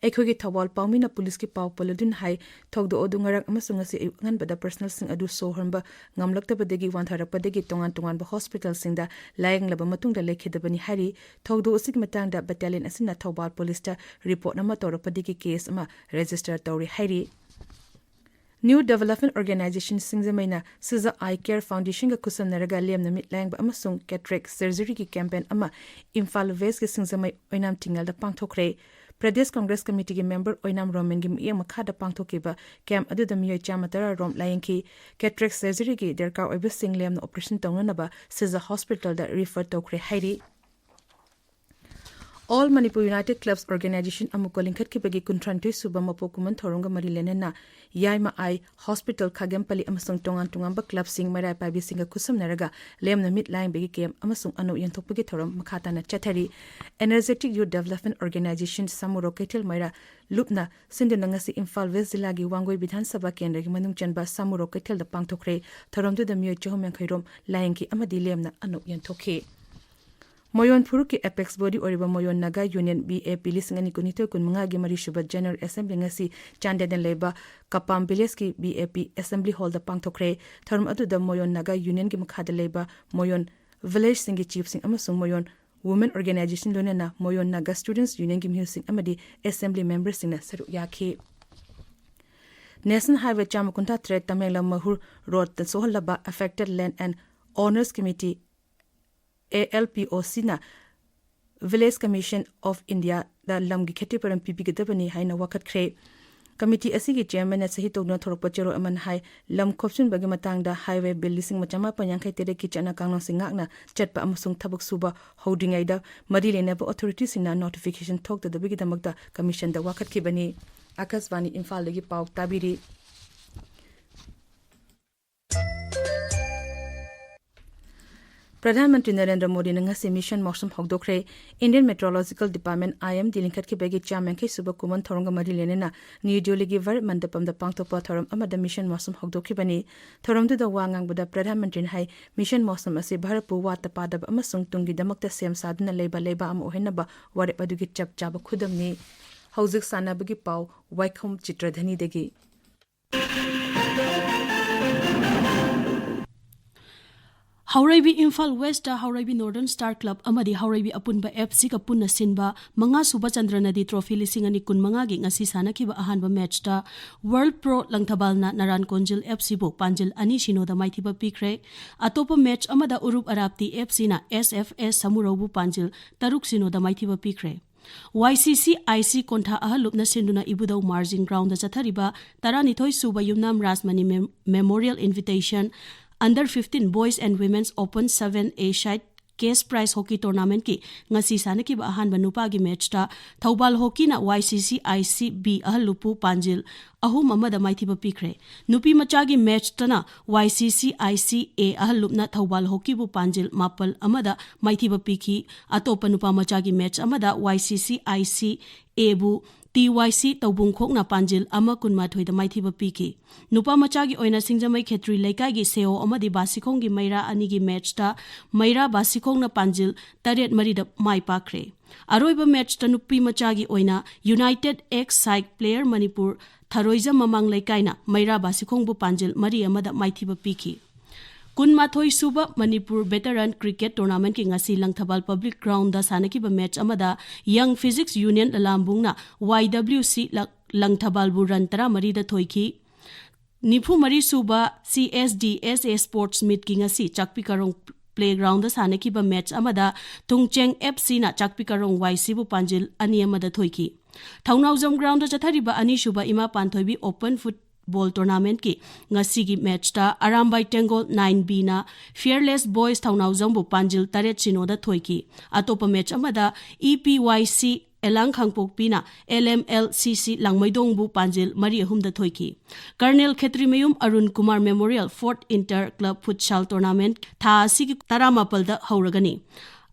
ꯑꯩꯈꯣꯏꯒꯤ ꯊꯧꯕꯥꯜ ꯄꯥꯎꯃꯤꯅ ꯄꯨꯂꯤꯁꯀꯤ ꯄꯥꯎ ꯄꯜꯂꯗꯨꯅ ꯍꯥꯏ, ꯊꯧꯗꯣꯛ ꯑꯗꯨ ꯉꯔꯥꯡ ꯑꯃꯁꯨꯡ ꯉꯁꯤ ꯑꯌꯨꯛ ꯑꯉꯟꯕꯗ ꯄꯔꯁꯅꯦꯜꯁꯤꯡ ꯑꯗꯨ ꯁꯣꯔ ꯍꯣꯟꯕ ꯉꯝꯂꯛꯇꯕꯗꯒꯤ ꯋꯥꯟꯊꯔꯛꯄꯗꯒꯤ ꯇꯣꯉꯥꯟ ꯇꯣꯉꯥꯟꯕ ꯍꯣꯁꯄꯤꯇꯥꯜꯁꯤꯡꯗ ꯂꯥꯌꯦꯡꯂꯕ ꯃꯇꯨꯡꯗ ꯂꯩꯈꯤꯗꯕꯅꯤ ꯍꯥꯏꯔꯤ꯫ ꯊꯧꯗꯣꯛ ꯑꯁꯤꯒꯤ ꯃꯇꯥꯡꯗ ꯕꯦꯇꯥꯂꯤꯌꯟ ꯑꯁꯤꯅ ꯊꯧꯕꯥꯜ ꯄꯨꯂꯤꯁꯇ ꯔꯤꯄꯣꯔꯠ ꯑꯃ ꯇꯧꯔꯛꯄꯗꯒꯤ ꯀꯦꯁ ꯑꯃ ꯔꯦꯖꯤꯁꯇꯔ ꯇꯧꯔꯦ ꯍꯥꯏꯔꯤ꯫ ꯅ꯭ꯌꯨ ꯗꯦꯚꯦꯂꯞꯃꯦꯟꯠ ꯑꯣꯔꯒꯅꯥꯏꯖꯦꯁꯟ ꯁꯤꯡꯖꯃꯩꯅ ꯁꯤꯖ ꯑꯥꯏ ꯀꯦꯌꯔ ꯐꯥꯎꯟꯗꯦꯁꯟꯒ ꯈꯨꯠꯁꯝꯅꯔꯒ ꯂꯦꯝꯅ ꯃꯤꯠ ꯂꯥꯌꯦꯡꯕ ꯑꯃꯁꯨꯡ ꯀꯦꯇꯔꯦꯛ ꯁꯔꯖꯔꯤꯒꯤ ꯀꯦꯝꯄꯦꯟ ꯑꯃ ꯏꯝꯐꯥꯜ ꯋꯦꯁꯀꯤ ꯁꯤꯡꯖꯃꯩ ꯑꯣꯏꯅꯥꯝ ꯊꯤꯡꯉꯦꯜꯗ ꯄꯥꯡꯊꯣꯛꯈ꯭ꯔꯦ꯫ ꯄ꯭ꯔꯗꯦꯁ ꯀꯪꯒ꯭ꯔꯦꯁ ꯀꯃꯤꯇꯤꯒꯤ ꯃꯦꯝꯕꯔ ꯑꯣꯏꯅꯥꯝ ꯔꯣꯃꯦꯟꯒꯤ ꯃꯤꯠꯌꯦꯡ ꯃꯈꯥꯗ ꯄꯥꯡꯊꯣꯛꯈꯤꯕ ꯀꯦꯝꯞ ꯑꯗꯨꯗ ꯃꯤꯑꯣꯏ ꯆꯥꯝꯃ ꯇꯔꯥ ꯔꯣꯝ ꯂꯥꯌꯦꯡꯈꯤ꯫ ꯀꯦꯇꯔꯦꯛ ꯁꯔꯖꯔꯤꯒꯤ ꯗꯔꯀꯥꯔ ꯑꯣꯏꯕꯁꯤꯡ ꯂꯦꯝꯅ ꯑꯣꯄꯔꯦꯁꯟ ꯇꯧꯅꯅꯕ ꯁꯤꯖ ꯍꯣꯁꯄꯤꯇꯥꯜꯗ ꯔꯤꯐꯔ ꯇꯧꯈ꯭ꯔꯦ ꯍꯥꯏꯔꯤ꯫ ꯑꯣꯜ ꯃꯅꯤꯄꯨꯔ ꯌꯨꯅꯥꯏꯇꯦꯗ ꯀ꯭ꯂꯕꯁ ꯑꯣꯔꯒꯅꯥꯏꯖꯦꯁꯟ ꯑꯃꯨꯛꯀ ꯂꯤꯡꯈꯠꯈꯤꯕꯒꯤ ꯀꯨꯟꯊ꯭ꯔꯥꯅꯤꯊꯣꯏ ꯁꯨꯕ ꯃꯄꯣꯛ ꯀꯨꯝꯑꯣꯟ ꯊꯧꯔꯝꯒ ꯃꯔꯤ ꯂꯩꯅꯅ ꯌꯥꯏꯃ ꯑꯥꯏ ꯍꯣꯁꯄꯤꯇꯥꯜ, ꯈꯥꯒꯦꯝꯄꯜꯂꯤ ꯑꯃꯁꯨꯡ ꯇꯣꯉꯥꯟ ꯇꯣꯉꯥꯟꯕ ꯀ꯭ꯂꯕꯁꯤꯡ, ꯃꯩꯔꯥ ꯄꯥꯏꯕꯤꯁꯤꯡꯒ ꯈꯨꯠꯁꯝꯅꯔꯒ ꯂꯦꯝꯅ ꯃꯤꯠ ꯂꯥꯌꯦꯡꯕꯒꯤ ꯀꯦꯝꯞ ꯑꯃꯁꯨꯡ ꯑꯅꯧ ꯌꯦꯟꯊꯣꯛꯄꯒꯤ ꯊꯧꯔꯝ ꯃꯈꯥ ꯇꯥꯅ ꯆꯠꯊꯔꯤ꯫ ꯑꯦꯅꯔꯖꯦꯇꯤꯛ ꯌꯨꯊ ꯗꯦꯚꯦꯂꯞꯃꯦꯟꯠ ꯑꯣꯔꯒꯅꯥꯏꯖꯦꯁꯟ ꯁꯥꯃꯨꯔꯣꯛ ꯀꯩꯊꯦꯜ ꯃꯩꯔꯥ ꯂꯨꯞꯅ ꯁꯤꯟꯗꯨꯅ ꯉꯁꯤ ꯏꯝꯐꯥꯜ ꯋꯦꯁ ꯖꯤꯂꯥꯒꯤ ꯋꯥꯡꯒꯣꯏ ꯕꯤꯙꯥꯟ ꯁꯚꯥ ꯀꯦꯟꯗ꯭ꯔꯒꯤ ꯃꯅꯨꯡ ꯆꯟꯕ ꯁꯥꯃꯨꯔꯣꯛ ꯀꯩꯊꯦꯜꯗ ꯄꯥꯡꯊꯣꯛꯈ꯭ꯔꯦ꯫ ꯊꯧꯔꯝꯗꯨꯗ ꯃꯤꯑꯣꯏ ꯆꯍꯨꯝ ꯌꯥꯡꯈꯩ ꯔꯣꯝ ꯂꯥꯌꯦꯡꯈꯤ ꯑꯃꯗꯤ ꯂꯦꯝꯅ ꯑꯅꯧ ꯌꯦꯟꯊꯣꯛꯈꯤ꯫ ꯃꯣꯌꯣꯟ ꯐꯨꯔꯨꯞꯀꯤ ꯑꯦꯄꯦꯛꯁ ꯕꯣꯗꯤ ꯑꯣꯏꯔꯤꯕ ꯃꯣꯌꯣꯟ ꯅꯥꯒꯥ ꯌꯨꯅꯤꯌꯟ, ꯕꯤ ꯑꯦ ꯄꯤ, ꯂꯤꯁꯤꯡ ꯑꯅꯤ ꯀꯨꯟꯅꯤꯊꯣꯏ ꯀꯨꯟꯃꯉꯥꯒꯤ ꯃꯔꯤꯁꯨꯕ ꯖꯦꯅꯔꯦꯜ ꯑꯦꯁꯦꯝꯕ꯭ꯂꯤ ꯉꯁꯤ ꯆꯥꯟꯗꯦꯜꯗ ꯂꯩꯕ ꯀꯄꯥꯝ ꯚꯤꯂꯦꯖꯀꯤ ꯕꯤ ꯑꯦ ꯄꯤ ꯑꯦꯁꯦꯝꯕ꯭ꯂꯤ ꯍꯣꯜꯗ ꯄꯥꯡꯊꯣꯛꯈ꯭ꯔꯦ꯫ ꯊꯧꯔꯝ ꯑꯗꯨꯗ ꯃꯣꯌꯣꯟ ꯅꯥꯒꯥ ꯌꯨꯅꯤꯌꯟꯒꯤ ꯃꯈꯥꯗ ꯂꯩꯕ ꯃꯣꯌꯣꯟ ꯚꯤꯂꯦꯖꯁꯤꯡꯒꯤ ꯆꯤꯐꯁꯤꯡ ꯑꯃꯁꯨꯡ ꯃꯣꯌꯣꯟ ꯋꯨꯃꯦꯟ ꯑꯣꯔꯒꯅꯥꯏꯖꯦꯁꯟ, ꯂꯣꯏꯅꯅ ꯃꯣꯌꯣꯟ ꯅꯥꯒꯥ ꯁ꯭ꯇꯨꯗꯦꯟꯠꯁ ꯌꯨꯅꯤꯌꯟꯒꯤ ꯃꯤꯍꯨꯠꯁꯤꯡ ꯑꯃꯗꯤ ꯑꯦꯁꯦꯝꯕ꯭ꯂꯤ ꯃꯦꯝꯕꯔꯁꯤꯡꯅ ꯁꯔꯨꯛ ꯌꯥꯈꯤ꯫ ꯅꯦꯁꯅꯦꯜ ꯍꯥꯏꯋꯦ ꯆꯥꯝꯃ ꯀꯨꯟꯊ꯭ꯔꯥ ꯇꯔꯦꯠ ꯇꯃꯦꯡꯂꯣꯡ ꯃꯍꯨꯔ ꯔꯣꯗꯇ ꯁꯣꯛꯍꯜꯂꯕ affected land and owners committee, A L P O ꯁꯤꯅ Village Commission of India ꯗ ꯂꯝꯒꯤ ꯈꯦꯇ꯭ꯔꯤꯄꯔꯝ ꯄꯤꯕꯤꯒꯗꯕꯅꯤ ꯍꯥꯏꯅ ꯋꯥꯀꯠꯈ꯭ꯔꯦ꯫ ꯀꯃꯤꯇꯤ ꯑꯁꯤꯒꯤ ꯆꯦꯌꯔꯃꯦꯟꯅ ꯁꯍꯤ ꯇꯧꯗꯨꯅ ꯊꯣꯔꯛꯄ ꯆꯦꯔꯣꯜ ꯑꯃꯅ ꯍꯥꯏ, ꯂꯝ ꯈꯣꯞꯆꯤꯟꯕꯒꯤ ꯃꯇꯥꯡꯗ ꯍꯥꯏꯋꯦ ꯕꯤꯜ ꯂꯤꯁꯤꯡ ꯑꯃ ꯆꯃꯥꯄꯟ ꯌꯥꯡꯈꯩ ꯇꯔꯦꯠꯀꯤ ꯆꯠꯅ ꯀꯥꯡꯂꯣꯟꯁꯤꯡ ꯉꯥꯛꯅ ꯆꯠꯄ ꯑꯃꯁꯨꯡ ꯊꯕꯛ ꯁꯨꯕ ꯍꯧꯗ꯭ꯔꯤꯉꯩꯗ ꯃꯔꯤ ꯂꯩꯅꯕ ꯑꯣꯊꯣꯔꯤꯇꯤꯁꯤꯡꯅ ꯅꯣꯇꯤꯐꯤꯀꯦꯁꯟ ꯊꯣꯛꯇꯗꯕꯒꯤꯗꯃꯛꯇ ꯀꯃꯤꯁꯟꯗ ꯋꯥꯀꯠꯈꯤꯕꯅꯤ꯫ ꯑꯥꯀꯥꯁꯕꯥꯅꯤ ꯏꯝꯐꯥꯜꯗꯒꯤ ꯄꯥꯎ ꯇꯥꯕꯤꯔꯤ꯫ ꯄ꯭ꯔꯙꯥꯟ ꯃꯟꯇ꯭ꯔꯤ ꯅꯔꯦꯟꯗ꯭ꯔ ꯃꯣꯗꯤꯅ ꯉꯁꯤ mission ꯃꯣꯁꯝ ꯍꯧꯗꯣꯛꯈ꯭ꯔꯦ꯫ Indian meteorological department, IMD, ꯂꯤꯡꯈꯠꯈꯤꯕꯒꯤ ꯆꯥꯝ ꯌꯥꯡꯈꯩ ꯁꯨꯕ ꯀꯨꯝꯑꯣꯟ ꯊꯧꯔꯝꯒ ꯃꯔꯤ ꯂꯩꯅꯅ ꯅ꯭ꯌꯨ ꯗꯤꯜꯂꯤꯒꯤ ꯚꯥꯔꯠ ꯃꯟꯗꯄꯝꯗ ꯄꯥꯡꯊꯣꯛꯄ ꯊꯧꯔꯝ ꯑꯃꯗ ꯃꯤꯁꯟ ꯃꯣꯁꯝ ꯍꯧꯗꯣꯛꯈꯤꯕꯅꯤ꯫ ꯊꯧꯔꯝꯗꯨꯗ ꯋꯥ ꯉꯥꯡꯕꯗ ꯄ꯭ꯔꯙꯥꯟ ꯃꯟꯇ꯭ꯔꯤꯅ ꯍꯥꯏ, ꯃꯤꯁꯟ ꯃꯣꯁꯝ ꯑꯁꯤ ꯚꯥꯔꯠꯄꯨ ꯋꯥꯠꯇ ꯄꯥꯗꯕ ꯑꯃꯁꯨꯡ ꯇꯨꯡꯒꯤꯗꯃꯛꯇ ꯁꯦꯝ ꯁꯥꯗꯨꯅ ꯂꯩꯕ ꯂꯩꯕꯥꯛ ꯑꯃ ꯑꯣꯏꯍꯟꯅꯕ ꯋꯥꯔꯦꯞ ꯑꯗꯨꯒꯤ ꯆꯞ ꯆꯥꯕ ꯈꯨꯗꯝꯅꯤ꯫ ꯍꯧꯖꯤꯛ ꯁꯥꯟꯅꯕꯒꯤ ꯄꯥꯎ, ꯋꯥꯏꯈꯣꯝ ꯆꯤꯇ꯭ꯔꯙꯅꯤꯗꯒꯤ꯫ ꯍꯧꯔꯩꯕꯤ ꯏꯝꯐꯥꯜ ꯋꯦꯁꯇ ꯍꯧꯔꯩꯕꯤ ꯅꯣꯔꯗꯔꯟ ꯁ꯭ꯇꯥꯔ ꯀ꯭ꯂꯕ ꯑꯃꯗꯤ ꯍꯧꯔꯩꯕꯤ ꯑꯄꯨꯟꯕ FCꯒ ꯄꯨꯟꯅ ꯁꯤꯟꯕ ꯃꯉꯥ ꯁꯨꯕ ꯆꯟꯗ꯭ꯔꯅꯗꯤ ꯇ꯭ꯔꯣꯐꯤ ꯂꯤꯁꯤꯡ ꯑꯅꯤ ꯀꯨꯟꯃꯉꯥꯒꯤ ꯉꯁꯤ ꯁꯥꯟꯅꯈꯤꯕ ꯑꯍꯥꯟꯕ ꯃꯦꯠꯆꯇ ꯋꯥꯔꯜꯗ ꯄ꯭ꯔꯣ ꯂꯪꯊꯕꯥꯜꯅ ꯅꯔꯥꯟ ꯀꯣꯟꯖꯤꯜ FCꯕꯨ ꯄꯥꯟꯖꯤꯜ ꯑꯅꯤ ꯁꯤꯅꯣꯗ ꯃꯥꯏꯊꯤꯕ ꯄꯤꯈ꯭ꯔꯦ꯫ ꯑꯇꯣꯞꯄ ꯃꯦꯠꯆ ꯑꯃꯗ ꯎꯔꯨꯞ ꯑꯔꯥꯞꯇꯤ FCꯅ SFS ꯁꯃꯨꯔꯧꯕꯨ ꯄꯥꯟꯖꯤꯜ ꯇꯔꯨꯛ ꯁꯤꯅꯣꯗ ꯃꯥꯏꯊꯤꯕ ꯄꯤꯈ꯭ꯔꯦ꯫ YCCIC ꯀꯣꯟꯊꯥ ꯑꯍꯜꯂꯨꯞꯅ ꯁꯤꯟꯗꯨꯅ ꯏꯕꯨꯙꯧ ꯃꯥꯔꯖꯤꯡ ꯒ꯭ꯔꯥꯎꯟꯗ ꯆꯠꯊꯔꯤꯕ ꯇꯔꯥꯅꯤꯊꯣꯏ ꯁꯨꯕ ꯌꯨꯝꯅꯥꯝ ꯔꯥꯖꯃꯅꯤ ꯃꯦꯝ-, Memorial Invitation Under fifteen Boys and Women's Open seven A side cash prize hockey tournamentꯀꯤ ꯉꯁꯤ ꯁꯥꯟꯅꯈꯤꯕ ꯑꯍꯥꯟꯕ ꯅꯨꯄꯥꯒꯤ ꯃꯦꯠꯆꯇ ꯊꯧꯕꯥꯜ ꯍꯣꯀꯤꯅ YCCIC B ꯑꯍꯜꯂꯨꯞꯄꯨ ꯄꯥꯟꯖꯤꯜ ꯑꯍꯨꯝ ꯑꯃꯗ ꯃꯥꯏꯊꯤꯕ ꯄꯤꯈ꯭ꯔꯦ꯫ ꯅꯨꯄꯤ ꯃꯆꯥꯒꯤ ꯃꯦꯠꯆꯇꯅ YCCIC A ꯑꯍꯜꯂꯨꯞꯅ ꯊꯧꯕꯥꯜ ꯍꯣꯀꯤꯕꯨ ꯄꯥꯟꯖꯤꯜ ꯃꯥꯄꯜ ꯑꯃꯗ ꯃꯥꯏꯊꯤꯕ ꯄꯤꯈꯤ꯫ ꯑꯇꯣꯞꯄ ꯅꯨꯄꯥ ꯃꯆꯥꯒꯤ ꯃꯦꯠꯆ ꯑꯃꯗ YCCIC Aꯕꯨ TYC ꯇꯧꯕꯨꯡꯈꯣꯛꯅ ꯄꯥꯟꯖꯤꯜ ꯑꯃ ꯀꯨꯟꯃꯥꯊꯣꯏꯗ ꯃꯥꯏꯊꯤꯕ ꯄꯤꯈꯤ꯫ ꯅꯨꯄꯥ ꯃꯆꯥꯒꯤ ꯑꯣꯏꯅ ꯁꯤꯡꯖꯃꯩ ꯈꯦꯇ꯭ꯔꯤ ꯂꯩꯀꯥꯏꯒꯤ ꯁꯦꯑꯣ ꯑꯃꯗꯤ ꯕꯥꯁꯤꯈꯣꯡꯒꯤ ꯃꯩꯔꯥ ꯑꯅꯤꯒꯤ ꯃꯦꯠꯆꯇ ꯃꯩꯔꯥ ꯕꯥꯁꯤꯈꯣꯡꯅ ꯄꯥꯟꯖꯤꯜ ꯇꯔꯦꯠ ꯃꯔꯤꯗ ꯃꯥꯏ ꯄꯥꯛꯈ꯭ꯔꯦ꯫ ꯑꯔꯣꯏꯕ ꯃꯦꯠꯆꯇ ꯅꯨꯄꯤ ꯃꯆꯥꯒꯤ ꯑꯣꯏꯅ United X Side Player Manipur ꯊꯔꯣꯏꯖꯝ ꯃꯃꯥꯡ ꯂꯩꯀꯥꯏꯅ ꯃꯩꯔꯥ ꯕꯥꯁꯤꯈꯣꯡꯕꯨ ꯄꯥꯟꯖꯤꯜ ꯃꯔꯤ ꯑꯃꯗ ꯃꯥꯏꯊꯤꯕ ꯄꯤꯈꯤ꯫ ꯀꯨꯟꯃꯥꯊꯣꯏ ꯁꯨꯕ ꯃꯅꯤꯄꯨꯔ ꯚꯦꯇꯔꯟ ꯀ꯭ꯔꯤꯀꯦꯠ ꯇꯣꯔꯅꯥꯃꯦꯟꯠꯀꯤ ꯉꯁꯤ ꯂꯪꯊꯕꯥꯜ ꯄꯕ꯭ꯂꯤꯛ ꯒ꯭ꯔꯥꯎꯟꯗ ꯁꯥꯟꯅꯈꯤꯕ ꯃꯦꯠꯆ ꯑꯃꯗ ꯌꯪ ꯐꯤꯖꯤꯛꯁ ꯌꯨꯅꯤꯌꯟ ꯂꯂꯥꯝꯕꯨꯡꯅ YWC ꯂ-, ꯂꯪꯊꯕꯥꯜꯕꯨ ꯔꯟ ꯇꯔꯥꯃꯔꯤꯗ ꯊꯣꯏꯈꯤ꯫ ꯅꯤꯐꯨꯃꯔꯤ ꯁꯨꯕ CSDSA ꯁ꯭ꯄꯣꯔꯠꯁ ꯃꯤꯠꯀꯤ ꯉꯁꯤ ꯆꯥꯛꯄꯤ ꯀꯥꯔꯣꯡ ꯄ꯭ꯂꯦꯒ꯭ꯔꯥꯎꯟꯗ ꯁꯥꯟꯅꯈꯤꯕ ꯃꯦꯠꯆ ꯑꯃꯗ ꯊꯨꯡꯆꯦꯡ FCꯅ ꯆꯥꯛꯄꯤ ꯀꯥꯔꯣꯡ YCꯕꯨ ꯄꯥꯟꯖꯤꯜ ꯑꯅꯤ ꯑꯃꯗ ꯊꯣꯏꯈꯤ꯫ ꯊꯧꯅꯥꯎꯖꯝ ꯒ꯭ꯔꯥꯎꯟꯗ ꯆꯠꯊꯔꯤꯕ ꯑꯅꯤꯁꯨꯕ ꯏꯃꯥ ꯄꯥꯟꯊꯣꯏꯕꯤ ꯑꯣꯄꯟ ꯐꯨꯠꯕꯣꯜ ꯇꯣꯔꯅꯥꯃꯦꯟꯠꯀꯤ ꯉꯁꯤꯒꯤ ꯃꯦꯠꯆꯇ ꯑꯔꯥꯝꯕꯥꯏ ꯇꯦꯡꯒꯣꯜ nine Bꯅ ꯐꯤꯌꯔꯂꯦꯁ ꯕꯣꯏꯁ ꯊꯧꯅꯥꯎꯖꯝꯕꯨ ꯄꯥꯟꯖꯤꯜ ꯇꯔꯦꯠ ꯁꯤꯅꯣꯗ ꯊꯣꯏꯈꯤ꯫ ꯑꯇꯣꯞꯄ ꯃꯦꯠꯆ ꯑꯃꯗ EPYC ꯑꯦꯂꯥꯡ ꯈꯥꯡꯄꯣꯛꯄꯤꯅ L M L C C ꯂꯥꯡꯃꯩꯗꯣꯡꯕꯨ ꯄꯥꯟꯖꯤꯜ ꯃꯔꯤ ꯑꯍꯨꯝꯗ ꯊꯣꯏꯈꯤ꯫ ꯀꯔꯅꯦꯜ ꯈꯦꯇ꯭ꯔꯤꯃꯌꯨꯝ Arun Kumar memorial fourth inter club futsal tournament ꯊꯥ ꯑꯁꯤꯒꯤ ꯇꯔꯥꯃꯥꯄꯜꯗ ꯍꯧꯔꯒꯅꯤ꯫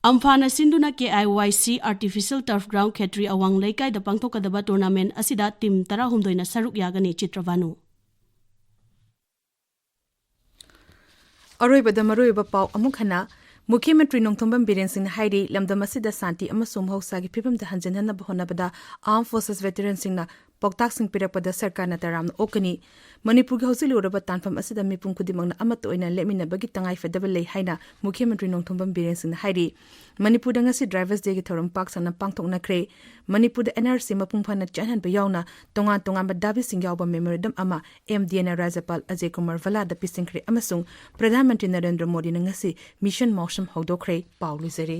ꯑꯝꯐꯥꯅ ꯁꯤꯟꯗꯨꯅ ꯀꯦ ꯑꯥꯏ ꯋꯥꯏ ꯁꯤ ꯑꯥꯔꯇꯤꯐꯤꯁꯤꯌꯦꯜ ꯇꯔꯐ ꯒ꯭ꯔꯥꯎꯟ ꯈꯦꯇ꯭ꯔꯤ ꯑꯋꯥꯡ ꯂꯩꯀꯥꯏꯗ ꯄꯥꯡꯊꯣꯛꯀꯗꯕ ꯇꯣꯔꯅꯥꯃꯦꯟꯠ ꯑꯁꯤꯗ ꯇꯤꯝ ꯇꯔꯥꯍꯨꯝꯗꯣꯏꯅ ꯁꯔꯨꯛ ꯌꯥꯒꯅꯤ꯫ ꯆꯤꯇ꯭ꯔꯚꯥꯅꯨ꯫ ꯑꯔꯣꯏꯕꯗ ꯃꯔꯨꯑꯣꯏꯕ ꯄꯥꯎ ꯑꯃꯨꯛ ꯍꯟꯅ꯫ ꯃꯨꯈ꯭ꯌ ꯃꯟꯇ꯭ꯔꯤ ꯅꯣꯡꯊꯣꯝꯕꯝ ꯕꯤꯔꯦꯟ ꯁꯤꯡꯅ ꯍꯥꯏꯔꯤ, ꯂꯝꯗꯝ ꯑꯁꯤꯗ ꯁꯥꯟꯇꯤ ꯑꯃꯁꯨꯡ ꯃꯍꯧꯁꯥꯒꯤ ꯐꯤꯕꯝꯗ ꯍꯟꯖꯤꯟꯍꯟꯅꯕ ꯍꯣꯠꯅꯕꯗ Armed Forces veteranꯁꯤꯡꯅ ꯄꯥꯎꯇꯥꯛꯁꯤꯡ ꯄꯤꯔꯛꯄꯗ ꯁꯔꯀꯥꯔꯅ ꯇꯔꯥꯝꯅ ꯑꯣꯛꯀꯅꯤ꯫ ꯃꯅꯤꯄꯨꯔꯒꯤ ꯍꯧꯖꯤꯛ ꯂꯨꯔꯕ ꯇꯥꯟꯐꯝ ꯑꯁꯤꯗ ꯃꯤꯄꯨꯝ ꯈꯨꯗꯤꯡꯃꯛꯅ ꯑꯃꯠꯇ ꯑꯣꯏꯅ ꯂꯦꯞꯃꯤꯟꯅꯕꯒꯤ ꯇꯉꯥꯏꯐꯗꯕ ꯂꯩ ꯍꯥꯏꯅ ꯃꯨꯈ꯭ꯌ ꯃꯟꯇ꯭ꯔꯤ ꯅꯣꯡꯊꯣꯝꯕꯝ ꯕꯤꯔꯦꯟ ꯁꯤꯡꯅ ꯍꯥꯏꯔꯤ꯫ ꯃꯅꯤꯄꯨꯔꯗ ꯉꯁꯤ Drivers Dayꯒꯤ ꯊꯧꯔꯝ ꯄꯥꯛ ꯁꯟꯅ ꯄꯥꯡꯊꯣꯛꯅꯈ꯭ꯔꯦ꯫ ꯃꯅꯤꯄꯨꯔꯗ N R C ꯃꯄꯨꯡ ꯐꯥꯅ ꯆꯠꯍꯟꯕ ꯌꯥꯎꯅ ꯇꯣꯉꯥꯟ ꯇꯣꯉꯥꯟꯕ ꯗꯥꯕꯤꯁꯤꯡ ꯌꯥꯎꯕ memorandum ꯑꯃ M D Aꯅ ꯔꯥꯖ꯭ꯌꯄꯥꯜ ꯑꯖꯌ ꯀꯨꯃꯥꯔ ꯚꯜꯂꯥꯗ ꯄꯤꯁꯤꯟꯈ꯭ꯔꯦ ꯑꯃꯁꯨꯡ ꯄ꯭ꯔꯙꯥꯟ ꯃꯟꯇ꯭ꯔꯤ ꯅꯔꯦꯟꯗ꯭ꯔ ꯃꯣꯗꯤꯅ ꯉꯁꯤ ꯃꯤꯁꯟ ꯃꯧꯁꯝ ꯍꯧꯗꯣꯛꯈ꯭ꯔꯦ꯫ ꯄꯥꯎ ꯂꯣꯏꯖꯔꯦ꯫